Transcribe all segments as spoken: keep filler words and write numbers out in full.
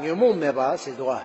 ཉོན་མོངས་མེད་པ་ཟེར་འདུག་བ།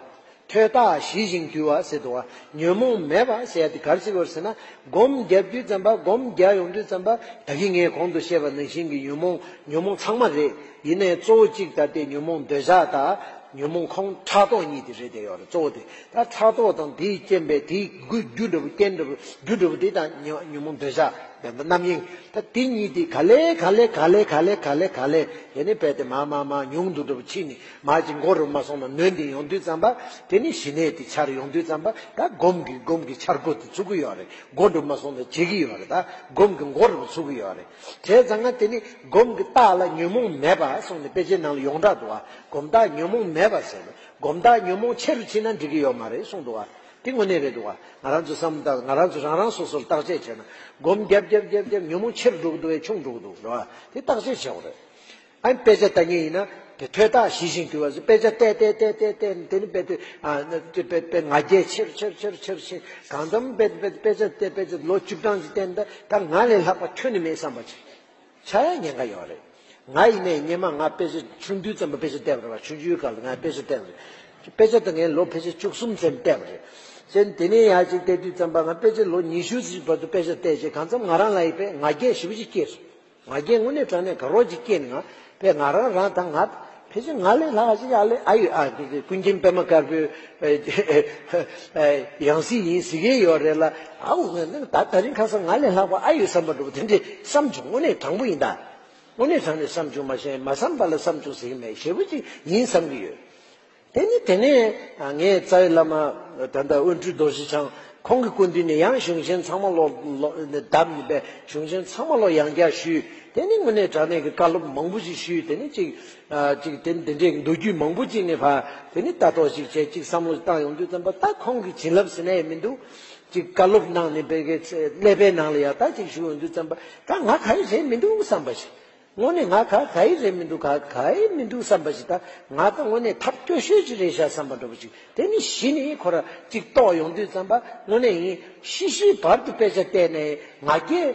ཐོས་རྟགས་ཞི་ཞིང་དུལ་བ་ཟེར་འདུག་བ། ཉོན་མོངས་མེད་པ་ཟེར་ཡ་དེ་ག་རེ་ཟེར་དགོས་རེད་ཟེར་ན། སྒོམ་རྒྱབ་དུས་ཙམ་པ་སྒོམ་རྒྱག་ཡོང་དུས་ཙམ་པ་ད་གིན་ངས་གོང་དུ་བཤད་པ་ནང་བཞིན་གྱི་ཉོན་མོངས་ཉོན་མོངས་ཚང་མ་རེད། ཡིན་ནའི་གཙོ་བོ་གཅིག་ད་ལྟའི་ཉོན་མོངས་འདོད་ཆགས་དང་ཉོན་མོངས་ཁོང་ཕྲག་དོག་གཉིས་དེ་རེད་བསྡད་ཡོད་རེད། གཙོ་བོ་དེ་ད་ཕྲག་དོག་དང་དེའི་རྐྱེན་པས་དེའི་རྒྱུ་རྒྱུ་འདྲ་པོ་རྐྱེན་འདྲ་པོ་རྒྱུ་འདྲ་པོ་དེ་དང་ཉོན་ཉོན་མོངས་འདོད་ཆགས་རྣམ་གཡེང་། ད་དེ་གཉིས་དེ་ག་ལེ་ག་ལེ་ག་ལེ་ག་ལེ་ག་ལེ་ག་ལེ་དེ་ནི་རྦད་དེ་མར་མར་མར་ཉུང་དུ་འགྲོ་བ་ཕྱིན་ནས་མར་ཅིག་མགོ་རུ་མ་སོང་ན་ནོན་ཏེ་ཡོང་དུས་ཙམ་པ་དེ་ནི་ཞི་གནས་དེ་འཆར་ཡོང་དུས་ཙམ་པ་ད་སྒོམ་གྱི་སྒོམ་གྱི་འཆར་སྒོ་དེ་ཚུགས་ཀྱི་ཡོད་རེད། མགོ་འགྲོ་མ་སོང་ན་བྱེད་ཀྱི་ཡོད་རེད། ད་སྒོམ་གྱི་མགོ་རུ་ཚུགས་ཀྱི་ཡོད་རེད། བྱས་ཙང་ང་དེ་ནི་སྒོམ་གྱི་རྟགས་ལ་ཉོན་མོངས་མེད་པ་གསུངས་ནས་དཔེ་ཆའི་ནང་ལ་ཡོངས་གྲགས་འདུག་བ། སྒོམ་རྟགས་ཉོན་མོངས་མེད་པ་ཟེར་ནས་སྒོམ་རྟགས་ཉོན་མོངས་ཆེ་རུ་ཕྱིན་ན་འགྲིག་གི་ཡོད་མ་རེད་གསུངས་འདུག་བ། དེ་དངོས་གནས་རེད་འདུག་བ། ང་རང་ཚོ་བསམ་བློ་བཏང་ང་རང་ཚོ་རང་རང་སོ་སོར་བརྟག་དཔྱད་བྱས་ན་སྒོམ་རྒྱབ་རྒྱབ་རྒྱབ་རྒྱབ་ཉོན་མོངས་ཆེ་རུ་འགྲོ་གི་འདུག་བས་ཆུང་འགྲོ་གི་འདུག་རེད་བ། དེ་བརྟག་དཔྱད་བྱེད་དགོས་རེད། ཨ་ནི་དཔེ་ཆ་ལྟ་མཁན་ཡིན་ན་དེ་ཐོས་རྟགས་ཞི་ཞིང་དུལ་བ་ཟེར་དཔེ་ཆ་བལྟས་བལྟས་བལྟས་བལྟས་བལྟས་དེ་ནི་དཔེ་དེ་ཨ་དཔེ་དཔེ་དཔེ་ང་རྒྱལ་ཆེར་ཆེར་ཆེར་ཆེར་ཕྱིན། གང་འཚམ་དཔེ་དཔེ་དཔེ་ཆ་བལྟས་དཔེ་ཆ་ལོ་བཅུ་གྲངས་ཅིག་བལྟས་ན་ད་ང་ལས་ལྷག་པ་ཁྱོན་ནས་མེད་བསམ་པ་ཅིག་ཆགས་ཡ་ཉེན་ཁ་ཡོད་རེད། ང་ཡིན་ནའི་སྔོན་མ་ང་དཔེ་ཆ་ཆུང་དུས་ཙམ་པ་དཔེ་ཆ་བལྟས་པ་རེད་བ། ཆུང་ཆུང་སྐབས་ལ་ང་དཔེ་ཆ་བལྟས་པ་རེད། དཔེ་ཆ་དེ་ངས་ལོ་ཕལ་ཆེར་བཅུ་གསུམ་ཙམ་བལྟས་པ་རེད། བྱས་ནས་དེ་ནས་ཡར་ཅིག་བལྟས་དུས་ཙམ་པ་ང་ཕལ་ཆེར་ལོ་ཉི་ཤུ་ཙམ་བར་དུ་དཔེ་ཆ་བལྟས་རྗེས་གང་འཚམ་ང་རང་ལ་ཡི་དཔེ་ང་རྒྱལ་ཞེ་པོ་ཅིག་སྐྱེས་སོང་། ང་རྒྱལ་དངོས་གནས་དྲང་གནས་དགའ་རོགས་ཅིག་སྐྱེས་ནས་ང་དཔེ་ང་རང་རང་ད་ང་ཕལ་ཆེར་ང་ལས་ལྷག་ཅིག་ཨ་ལས་ཨ་ཡོད་ཨ་དེ་དེ་ཀུན་མཁྱེན་པད་མ་དཀར་པོའི་ཡང་སྲིད་ཡིན་ཟེར་གྱི་ཡོད་རེད་ལ། ཨའུ་ང་ད་ད་རིང་ཁ་སང་ང་ལས་ལྷག་པ་ཨ་ཡོད་བསམ་པ་འདྲ་པོ་དེ་འདྲས་བསམ་བྱུང་། དངོས་གནས་དྲང་པོ་ཡིན་ད། དངོས་གནས་དྲང་གནས་བསམ་བྱུང་མ་ཤེས་མ་བསམ་པ་ལ་བསམ་བྱུང་ཟེར་གྱི་མེད། ཞེ་པོ་ཅིག་ཡིན་བསམ་གྱི་ཡོད། དེ་ནི་དེ་ནས་ངའི་རྩ་བའི་བླ་མ་ད་ལྟ་དབོན་སྤྲུལ་རྡོ་རྗེ་འཆང་ཁོང་གི་སྐུ་མདུན་ནས་ཡང་གཞུང་ཆེན་ཚང་མ་ལོ་ལོ་བརྡབ་ནས་པས་གཞུང་ཆེན་ཚང་མ་ལོ་ཡང་བསྐྱར་ཞུས། དེ་ནི་དངོས་གནས་དྲང་གནས་ཀྱི་བཀའ་སློབ་མང་པོ་ཞིག་ཞུས། དེ་ནི་ཅིག་ཅིག་དེ་འདི་འདྲའི་མདོ་རྒྱུད་མང་པོ་ཅིག་ནས་ཕར་དེ་ནི་ལྟ་རྟོག་ཅིག་བྱས་ཅིག་བསམ་བློ་བཏང་ཡོང་དུས་ཙམ་པ་ད་ཁོང་གི་བྱིན་རླབས་ཟེར་ན་ཡང་མི་འདུག་ཅིག་བཀའ་སློབ་གནང་ནས་པས་ཀྱི་ཀླད་པའི་ནང་ལ་ཡང་ད་ཅིག་ཞུ་ཡོང་དུས་ཙམ་པ་ད་ང་ག་ཡི་རེད་མི་འདུག་བསམ་པ་ཞིག་དངོས་གནས་ང་ག་ག་ཡི་རེད་མི་འདུག་ག་ག་ཡི་མི་འདུག་བསམ་པ་ཞིག་ད་ང་ད་དངོས་གནས་ཐབས་སྐྱོ་ཤོས་ཅིག་རེད་ཤག་བསམ་པ་འདྲ་པོ་ཅིག་དེ་ནི་གཞི་ནས་ཁོ་ར་ཅིག་རྟོགས་ཡོང་དུས་ཙམ་པ་དངོས་གནས་ཡིན་ཤི་ཤི་བར་དུ་དཔེ་ཆ་བལྟས་ནས་ང་རྒྱལ་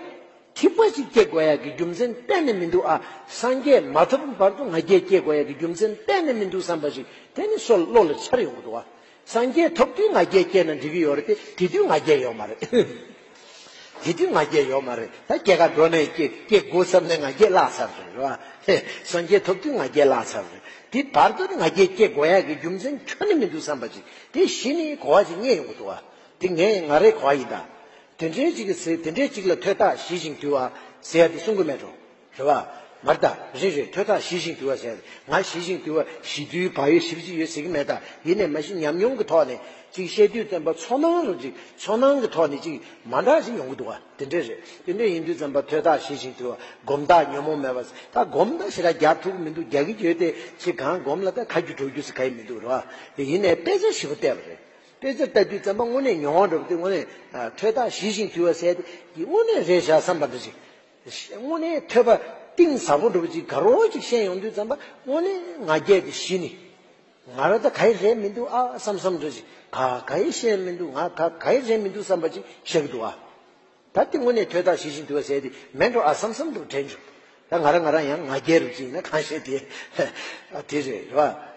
ཐིགས་པ་ཅིག་སྐྱེ་དགོས་ཡག་གི་རྒྱུ་མཚན་གཏན་ནས་མི་འདུག་ཨ། སངས་རྒྱས་མ་ཐོབ་བར་དུ་ང་རྒྱལ་སྐྱེ་དགོས་ཡག་གི་རྒྱུ་མཚན་གཏན་ནས་མི་འདུག་བསམ་པ་ཞིག་དེ་ནི་སོ་བློ་ལ་འཆར་ཡོང་གི་འདུག་ཨ། སངས་རྒྱས་ཐོབ་དུས་ང་རྒྱལ་སྐྱེས་ན་འགྲིག་གི་ཡོད་རེད་དེ་དེ་དུས་ང་རྒྱལ་ཡོད་མ་རེད། དེ་དུས་ང་རྒྱལ་ཡོད་མ་རེད། ད་སྐྱེ་ག་འགྲོ་ནས་སྐྱེ་སྐྱེ་དགོས་བསམ་ནས་ང་རྒྱལ་བརླག་ཚར་རེད་རེད་བ། སངས་རྒྱས་ཐོབ་དུས་ང་རྒྱལ་བརླག་ཚར་རེད། དེ་བར་དུ་ནི་ང་རྒྱལ་སྐྱེ་དགོས་ཡག་གི་རྒྱུ་མཚན་ཁྱོན་ནས་མི་འདུག་བསམ་པ་ཅིག་དེ་གཞི་ནས་གོ་བ་ཅིག་རྙེད་ཡོང་གི་འདུག་བ། དེ་ངས་ང་རའི་གོ་བ་ཡིན་ད། དེ་འདྲའི་ཅིག་གི་ཟེར་དེ་འདྲའི་ཅིག་ལ་ཐོས་རྟགས་ཞི་ཞིང་དུལ་བ་ཟེར་ཡ་དེ་གསུང་གི་མེད་འགྲོ། རེད་བ། མ་རེད་ད། རེད་རེད། ཐོས་རྟགས་ཞི་ཞིང་དུལ་བ་ཟེར་ཡ་དེ་ང་ཞི་ཞིང་དུལ་བ་ཞི་དུལ་བག་ཡོད་ཞི་བ་ཅིག་ཡོད་ཟེར་གི་མེད་ད། ཡིན་ནའི་མ་གཞི་ཉམས་མྱོང་གི་ཐོག་ནས་ཅིག་བཤད་དུས་ཙམ་པ་ཚོར་སྣང་རུ་ཅིག་ཚོར་སྣང་གི་ཐོག་ནས་ཅིག་མ་འདྲ་ཞིག་ཡོང་གི་འདུག་བ། དེ་འདྲས་རེད། དེ་འདྲས་ཡིན་དུས་ཙམ་པ་ཐོས་རྟགས་ཞི་ཞིང་དུལ་བ་སྒོམ་རྟགས་ཉོན་མོངས་མེད་པ་ཟེར་ད་སྒོམ་ད་ཞེ་དྲག་རྒྱག་ཐུབ་ཀྱི་མི་འདུག་རྒྱག་གི་ཡོད་དེ་ཅིག་གང་སྒོམ་ལ་ད་ཁ་རྒྱུ་གྲོ་རྒྱུ་ཟེར་ག་ཡི་མི་འདུག་རེད་བ། དེ་ཡིན་ནའི་དཔེ་ཆ་ཞིབ་པོ་བལྟས་པ་རེད། དཔེ་ཆ་ལྟ་དུས་ཙམ་པ་དངོས་གནས་མྱོང་བ་འདྲ་པོ་དེ་དངོས་གནས་ཐོས་རྟགས་ཞི་ཞིང་དུལ་བ་ཟེར་དེ་དངོས་གནས་རེད་ཤག་བསམ་པ་འདྲ་ཅིག་དངོས་གནས་ཐོས་པ་གཏིང་ཟབ་པོ་འདྲ་པོ་ཅིག་དགའ་རོགས་ཅིག་ཤེས་ཡོང་དུས་ཙམ་པ་དངོས་གནས་ང་རྒྱལ་དེ་ཞི་ནས་ང་རང་ད་ག་ཡི་རེད་མི་འདུག་ཨ་བསམ་བསམ་འདྲ་ཅིག་ག་ག་ཡི་ཤེས་མི་འདུག་ང་ག་ག་ཡི་རེད་མི་འདུག་བསམ་པ་ཅིག་ཤེས་ཀྱི་འདུག་ཨ། ད་དེ་དངོས་གནས་ཐོས་རྟགས་ཞི་ཞིང་དུལ་བ་ཟེར་དེ་མེད་འགྲོ་ཨ་བསམ་བསམ་འདྲ་པོ་དྲན་བྱུང་། ད་ང་རང་ང་རང་ཡང་ང་རྒྱལ་རུ་ཅིག་ཡིན་ན་གང་ཤེས་དེ་དེ་རེད་རེད་བ།